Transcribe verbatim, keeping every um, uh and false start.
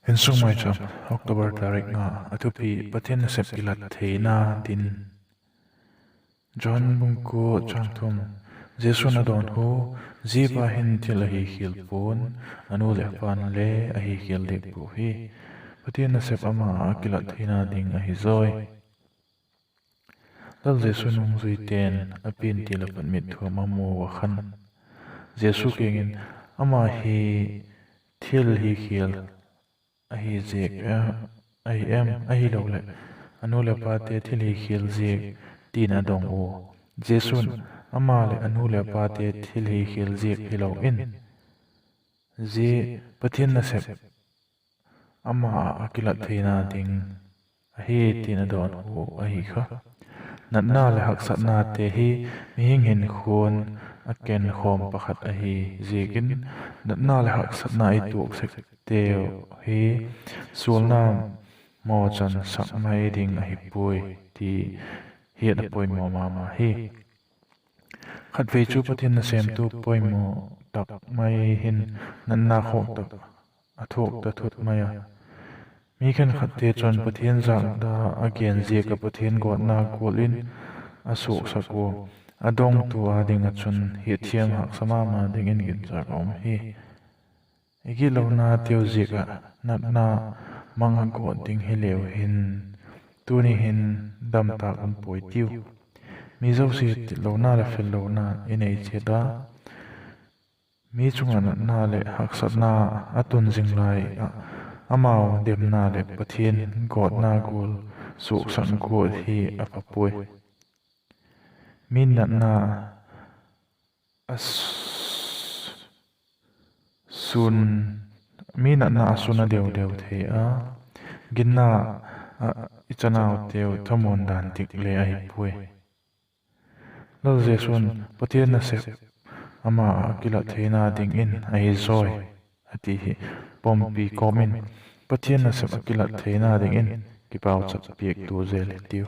Insung Maicham, October tarik nga. A thupi: Pathian nasep kilat theina ding. Johan bung kua chang thum. Jesu'n a dawn hu, Zia pa hin thil ahi khial pua'n, a nu leh a pa'n le ahi khial diak puau hi. Pathian nasep ama ah a kilat theina ding ahi zawi. Lal Jesu nungzuite'n a pian til ah pat mitthuam a mu ua khan, Jesu kiang in, Ama hi thil hi khial ahi ziak ahi em, ahiloleh a nu leh pate thil hi khial ziak? ti'n a dong ua. Jesu'n, Ama leh a nu leh a pate thil hi khial ziak hilo in, zia Pathian nasep ama ah a kilat theina ding ahi, ti'n a dawn hu ahi kha. Natna leh haksatnate hi mihing hinkhua'n a kenkhawm pakhat ahi ziakin, natna leh haksatna i tuak sekteu hi sualna mawchansak mai ding ahi puai ti hiat a poimaw ma ma hi. Khatvei chu Pathian nasêmtu poimaw tak mai hin natna khawk tak a thuak ta thut mai a. Mi khenkhatte chun Pathian zâkda a gen ziak ah Pathian gawtna gual in a suaksak ua, a dongtu â ding ah chun hiatthiam haksa ma ma dingin ginchâk a um hi. I gitlonateu ziak ah natna mang ah gawt ding hileu hin, tuni hin damtâk um puai tiu. Mi zosia titlona leh fellona'n i nei chiat a, mi chung ah natna leh haksatna a tun zing lai ah, amau demna leh Pathian gawtna gual suaksak guat hi a pha puai. Mi natna a s- sun, mi natna a sun a deu deu thei a, ginna ah i chanauteu thamuan dan dik le ahi puai. Lal Jesu'n Pathian nasep ama ah a kilat theina dingin ahi zawi a ti hi. Pawmpi kawm in Pathian nasep a kilat theina dingin kipauchap piaktu zel hitiu.